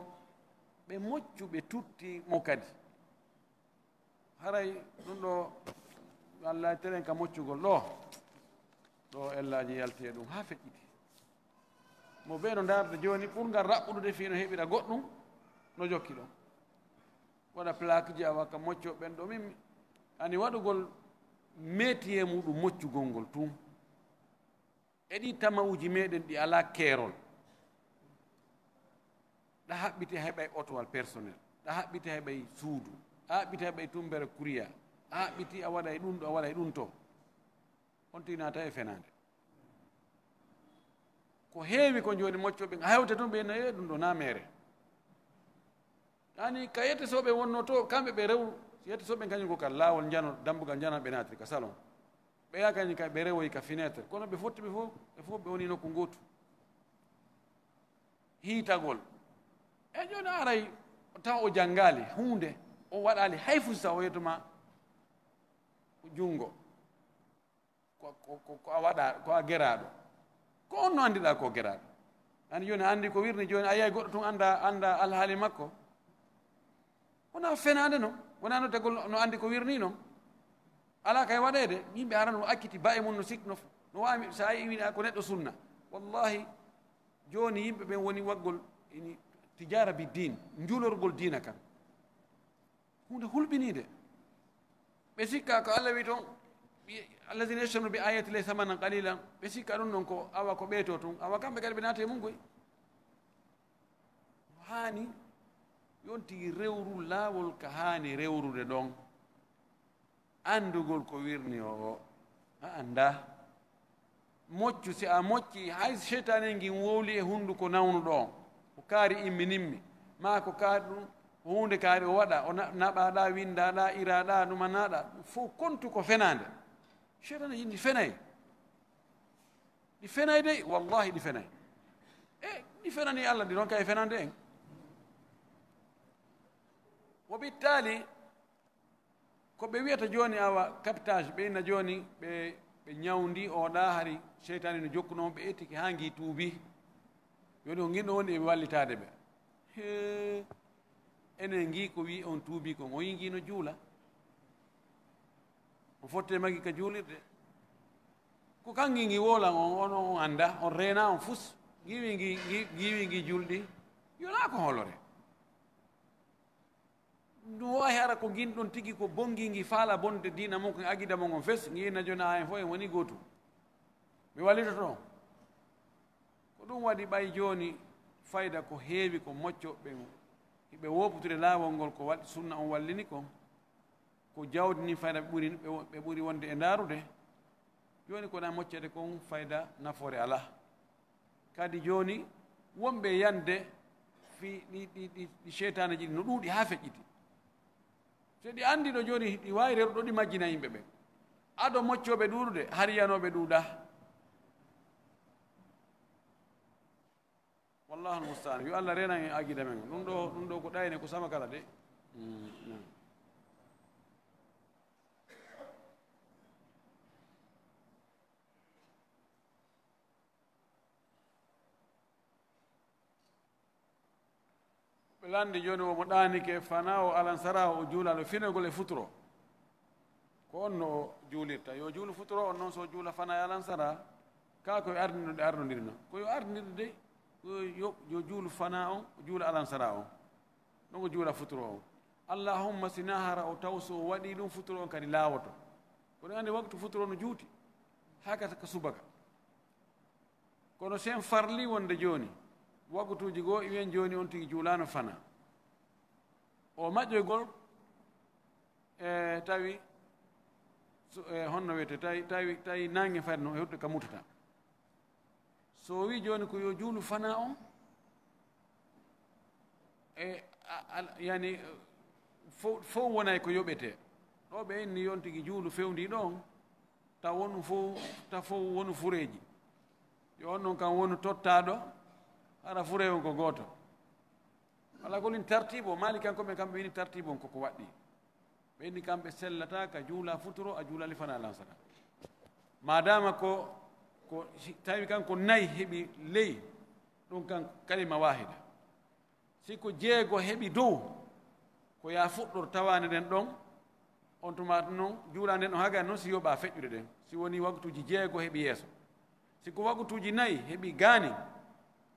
ɓe moccu, ɓe tutti mo kadi. Haray ɗum ɗo, Allah teren ka moccugol ɗo, ɗo ellaaji yalti e ɗum haa feƴƴiti. Mo ɓe no ndaarde jooni pour ngal raɓɓudude fii no heɓira goɗɗum, no jokki ɗon. Waɗa plaque ji awa ka mocco ɓen ɗo min, ani waɗugol métier muɗum moccugol ngol tun. E ɗi tama'uuji meɗen ɗi alaa keerol. Ɗa haɓɓiti a heɓay otowal personnel. Ɗa haɓɓiti a heɓay suudu. A haɓɓiti a heɓay tumbere kuriya. A haɓɓiti a waɗay ɗum ɗo, a waɗay ɗum to. On tigi naata e fenaande. Ko heewi ko jooni moccooɓe hewta tun ɓe na, "E ɗum ɗo na meere." Ani ka yette soɓe wonno to, kamɓe ɓe rew, yette soɓe kañum ko ka laawol njano, dambugal njano ɓe naatiri ka salon. Ɓe yaa kañum ka ɓe rewoyi ka fenêtre. Kono ɓe fotti ɓe fof, ɓe fof ɓe woni nokku gootu. Hiitagol. E jooni aray taw o janngaali huunde, o waɗaali hay fusa o yettuma junngo. Ko, ko, ko, ko a waɗa, ko a geraaɗo. Ko on no anndiɗaa ko geraaɗo. Ani jooni a anndi ko wirni jooni a yiyay goɗɗo tun annda, annda alhaali makko. Wonaa fenaande non, wonaa no tegol no anndi ko wirni non. Alaa kay waɗeede, yimɓe hara no acciti ba'e mum no sik no, no waawi, so a iwina ko neɗɗo sunna. Wallahi, jooni yimɓe ɓen woni waggol ini tijara bi din, njulorgol diina kan. Huunde hulɓiniinde. Ɓe sikka ko Allah wi toon, ɓe, "Allazina yashtaruna bi ayati llahi samanan qalila." Ɓe sikka ɗum ɗon ko awa ko ɓeeto tun. Awa kamɓe kadi ɓe naata e mum koy. Haani yonti rewru laawol ka haani rewrude ɗon. Anndugol ko wirni o, o, a anndaa. Moccu, si a mocci, hay seytaane ngin wowli e hunnduko nawnuɗo on. Ko kaari imminimmi. Maa ko kaari ɗum, ko huunde kaari o waɗa, o na-, naɓaɗa, winndaɗa, iraɗa, numanaɗa. Ɗum fof kontu ko fenaande. Seytaane yindi fenay. Ɗi fenay dey, wallahi ɗi fenay. E, ɗi fenani Allah, ɗi ɗon kay fenande en. Wa bittali, ko ɓe wiyata jooni awa captage, ɓe inna jooni ɓe, ɓe ñawndi o ɗa hari seytaane no jokkuno on, ɓe ettike haa ngi tuubi. Jooni ko ngin ɗo woni e wallitaade ɓe. Hee, enen ngi ko wi on tuubi kon, o yi ngi no juula. O fotte magi ka juulirde. Ko kangi ngi wolan on, on, on annda, on reena on fus. Ngiwi ngi, ngi, ngiwi ngi julɗi. Yona ko holore. Ndu wahi ara ko ngin ɗon tigi ko bongi ngi faala bonde diina mon kon agida mon on fes, ngi na jona en fo en woni gootum. Mi wallitoto on. Ko ɗum waɗi ɓay jooni fayda ko heewi ko mocco ɓen hiɓe wooputude laawol ngol ko waɗi sunna on wallini kon. Ko jawdi ndin fayda ɓe ɓuri, ɓe wo-, ɓe ɓuri wonde e ndaarude. Jooni ko na moccede kon fayda nafoore alaa. Kadi jooni wonɓe yande fii ɗi, ɗi, ɗi, ɗi seytaaneji ɗi no ɗuuɗi haa feƴƴiti. So ɗi anndi ɗo jooni ɗi waawi rewrude ɗo ɗi majjina yimɓe ɓen. Ado moccooɓe ɗuuɗude, hari yanooɓe ɗuuɗaa. Wallahu almustaan. Yo Allah renan en agida men. Ɗum ɗo, ɗum ɗo ko ɗayne, ko sama kala de. Mm, naam. Ɓe lanndi jooni, wo mo ɗaanike fana o alansara o juula, o finagol e futuro. Ko on no o juulirta. Yo juulu futuro, on noon so o juula fana e alansara. Kaa ko yo ardinno ɗe ardondirno. Ko yo ardinirde de. Ko yo, yo juulu fana on, o juula alansara on. Ɗon o juula futuro on. Allahumma si na hara o taw so o waɗi ɗum futuro on kadi laawoto. Kono andi waktu futuro no juuti. Haa ka, ka subaka. Kono sen farli wonde jooni, wakutuuji goo, iwen jooni on tigi juulaano fana. O maƴƴoygol, e tawi, so, e honno wiyete, tawi, tawi, tawi naange fayde no hewtude ka mutata. So o wi jooni ko yo juulu fana on, e, a, a, yani, fof, fof wonay ko yoɓetee. Ɗo ɓe inni yon tigi juulu fewndii ɗon, taw wonu fof, taw fof wonu fureeji. Yo on ɗon kam wonu tottaaɗo, hara furee on ko gooto. Wala ko woni tartiibu o, Maalikankoɓe kamɓe wini tartiibu on koko waɗɗii. Ɓe inni kamɓe sellata ka juula futuro, a juulali fana lansara. Maadaama ko, ko si tawi kanko nayi heɓi ley, ɗum kan kalima waahida. Si ko jeego heɓi dow, ko yaa fuɗɗor tawaande nden ɗon, on tuma noon, juulaande nden ɗon hagani noon si yoɓaa feƴƴude ɗen. Si woni waktuuji jeego heɓi yeeso. Si ko waktuuji nayi heɓi gaani,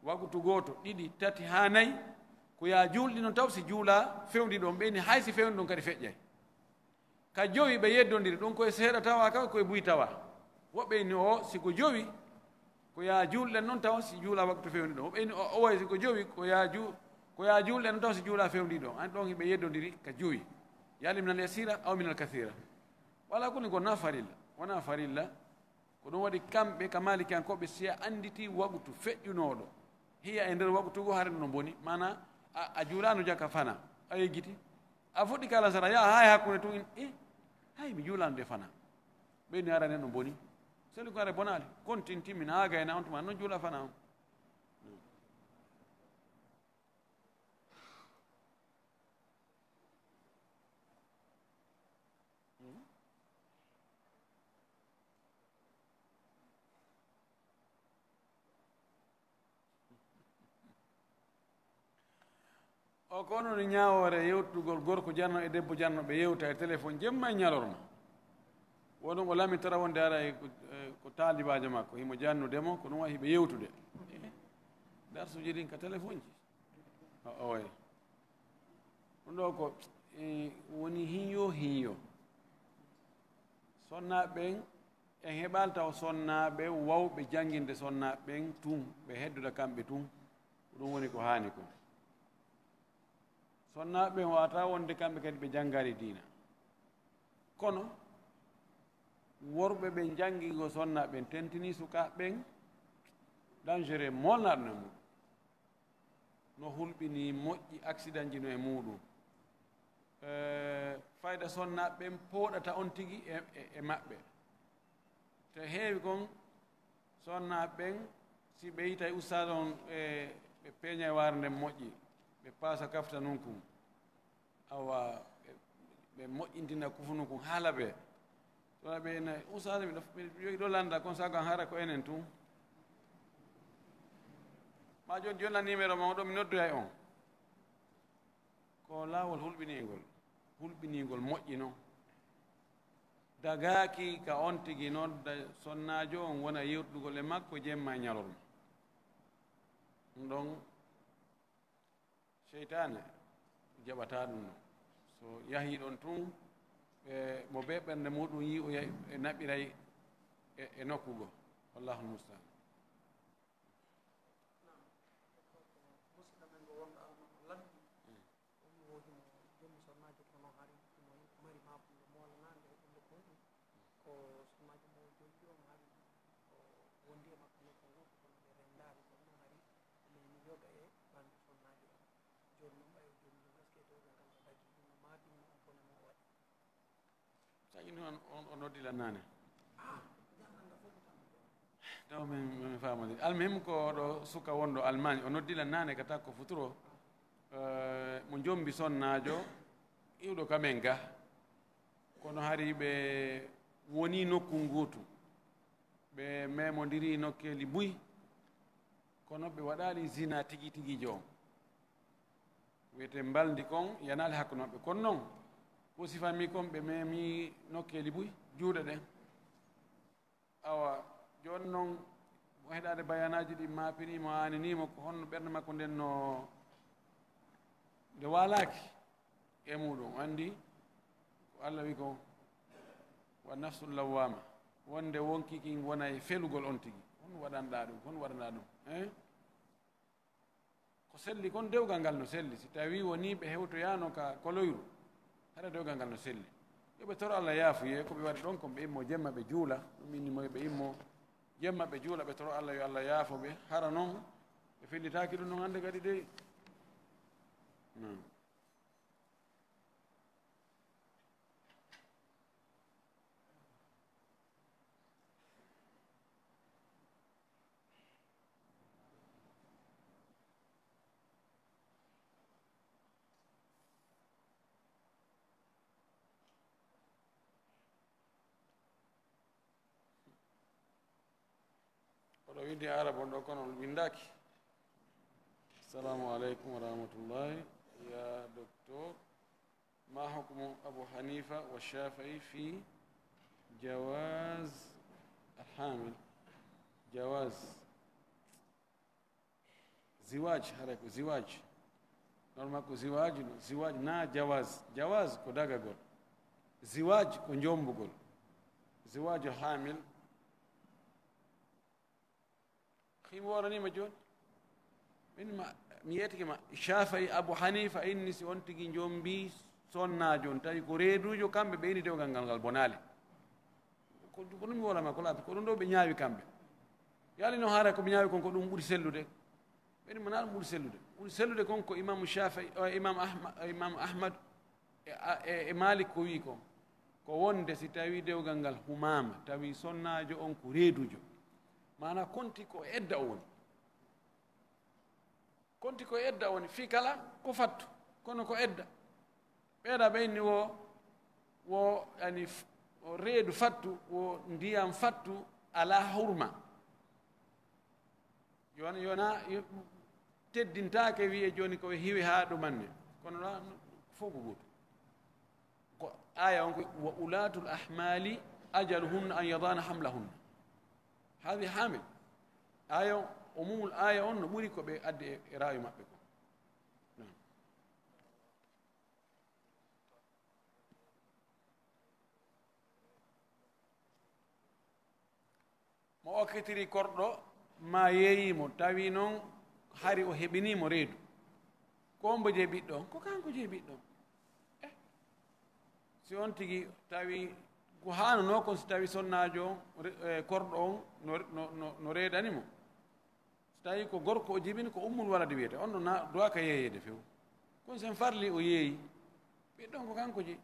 waktu gooto, ɗiɗi, tati haa nayi, ko yaa juulɗi noon taw si juulaa fewndi ɗon, ɓeyni hay si fewndi ɗon kadi feƴƴay. Ka jowi ɓe yeddondiri, ɗum koye seeɗa tawa, ka koye buy tawa. Woɓɓe inni o, si ko jowi, ko yaa juulɗen noon taw si juulaa waktu fewndi ɗon. Woɓɓe inni o, o wayi si ko jowi, ko yaa ju-, ko yaa juulɗen noon taw si juulaa fewndi ɗon. An ɗon hiɓe yeddondiri ka jowi. Yali minal yasira, aw minal kathira. Wala koni ko na farilla, wona farilla. Ko ɗum waɗi kamɓe ka Maalikiyankooɓe, si a annditi waɓutu feƴƴunooɗo, hiya e nder waɓutu goo, hare ɗum no boni, maanaa a, a juulaano jaka fana, a yeggiti, a fuɗɗi ka alasara, yaha haa e hakkunde tun, in, eh, hay mi juulaano de fana. Ɓeyni hare nden ɗum boni. Seli ko hare bonaali. Kontin timmina haa gayna on tuma, non juula fana on. O ko onon e ñaawoore yewtugol gorko janno e debbo janno, ɓe yewta e téléphone jemma e ñalorma. Wonon o lami tara wonde ara e ko, e ko taalibaajo makko, himo jannude mo, ko ɗum waɗi hiɓe yewtude. Darsuuji ɗin ka téléphone ji. O, oye. Ɗum ɗo ko, e, woni hiyo, hiyo. Sonnaaɓe ɓen, en heɓaali taw sonnaaɓe wawɓe jannginde sonnaaɓe ɓen tun, ɓe heddoda kamɓe tun. Ko ɗum woni ko haani kon. Sonnaaɓe ɓen wata wonde kamɓe kadi ɓe janngaali diina. Kono worɓe ɓe janngingol sonnaaɓe ɓen tentini sukaaɓe ɓen dangereux molnaaɗo no mum. No hulɓini moƴƴi accident ji no e muuɗum. Eh, fayda sonnaaɓe ɓen pooɗata on tigi e, e, e maɓɓe. Te heewi kon sonnaaɓe ɓen, si ɓe yitay ustaas on, e, ɓe peeña e waare nden moƴƴi, ɓe paasa kaftanun kun. Awa, ɓe, ɓe moƴƴintina kufunu kun haala ɓe. Sona ɓe ina, ustaas, miɗo, miɗo jogii ɗo lannda, kon sago an hara ko enen tun. Ma jooni, jooni lan numéro ma on ɗo, mi noddoyay on. Ko laawol hulɓiniingol, hulɓiniingol moƴƴi non. Dagaaki ka on tigi nodda sonnaajo on wona yewtugol e makko jemma e ñalorma. Ɗum ɗon seytaane jaɓataa ɗum ɗon. So yahii ɗon tun, e, mo bee ɓernde muuɗum yi'oyay e naɓiray e, e nokku goo. Wallaahu l-mustaan. Naam, ko musidɗo men ko wonɗo Alman o lanndii. Mm. O wi o himo jommi sonnaajo kono hari himo mari maabulo moolanaande e ɓernde ko ɗum. Ko sonnaajo mo o jommi on hari o wondi e makko nokku gooto kono ɓe renndaali kono noon hari o memi yoga e ɓanndu sonnaajo on. Jooni noon ɓay o jommi ɗum, est-ce que dewgal ngal no dagii? Ɗum no maabi mo on bone mo o waɗi. Sañi noon on o noddi lan naane. Taw min, min faamodiri. Almuhim ko oɗo suka wonɗo Allemagne, o noddi lan naane ka takko futuro, eh, mo jombi sonnaajo iwɗo ka men ga. Kono hari ɓe woni nokku nguutu. Ɓe memodiri nokkeeli buy. Kono ɓe waɗaali zina tigi tigi jo. Wiyete mbalndi kon yanaali hakkunde maɓɓe. Kono non, ko sifami kon, ɓe memi nokkeeli buy, juuɗe ɗen. Awa, jooni non, mo heɗaade bayanaaji ɗi maapinii mo, aaninii mo, ko honno ɓernde makko nden no nde waalaaki e muuɗum. Anndi ko Allah wi kon, "Wa nafsul lawwama." wonde wonkii kin wona e felugol on tigi. Hon waɗanɗaa ɗum, hon waɗanɗaa ɗum, eh? Ko selli kon, dewgal ngal no selli. Si tawii wonii ɓe hewtoyaano ka koloyru, hara dewgal ngal no selli. Yo ɓe toro Allah yaafuyee ko ɓe waɗi ɗon kon, ɓe immoo jemma ɓe juula. Ɗum inni mo yo ɓe immoo jemma ɓe juula, ɓe toro Allah yo Allah yaafo ɓe. Hara non ɓe fellitaaki ɗum non hannde kadi dey. Naam. Oɗo windi arab on ɗo, kono on winndaki. Assalamu aleykum wa rahmatullahi. Ya docteur, ma hukmu Abu Hanifa wa Shafi'i fi jawaz alhamil? Jawaz. Ziwaj, haray ko ziwaj. Normal ko ziwaj, no, ziwaj na jawaz. Jawaz ko dagagol. Ziwaj ko jombugol. Ziwaju hamil. Himo woranima joni. Min ma, mi yetike ma, Shafai, Abu Hanifa inni si on tigi jombi sonnajo on, tawi ko reedujo, kamɓe ɓe ini dewgal ngal, ngal bonali. Ko, ko ɗum mi wala ma ko laabi, ko ɗum ɗo ɓe ñaawi kamɓe. Yaali no haara ko ɓe ñaawi kon ko ɗum ɓuri sellude. Ɓen mo na ɗum ɓuri sellude. Ɓuri sellude kon ko Imam Shafai, eh, Imam Ahma-, eh, Imam Ahmad e, a, e, e Malik ko wi kon. Ko wonde si tawi dewgal ngal humama, tawi sonnajo on ko reedujo. Mana konti ko edda o woni. Konti ko edda woni, fii kala ko fattu, kono ko edda. Ɓeeɗa ɓe inni wo, wo, yani, f-, o reedu fattu, wo ndiyam fattu, alaa hurma. Yona, yona, yo-, teddintaake wi'e jooni ko hiwi haa ɗumanne. Kono la, fof ko gootum. Ko aaya on ko, "Wa ulaatul ahmaali ajaluhunna an yadaana hamlahunna." Haadi haamil. Aaya on, umumul aaya on no ɓuri ko ɓe addi e, e raawi maɓɓe ko. Naam. Mo okkitiri korɗo ma yeeyi mo, tawi noon hari o heɓinii mo reedu. Ko ombo jeyi ɓiɗɗo on? Ko kanko jeyi ɓiɗɗo on. Eh, si on tigi tawi ko haanunoo kon, si tawi sonnaajo on, re-, eh, korɗo on no, no, no, no reedani mo. So tawi ko gorko o jibini, ko ummul waladi wiyete, on ɗo na duwaaka yeeyeede few. Kono sen farli o yeeyi, ɓiɗɗo on ko kanko jeyi.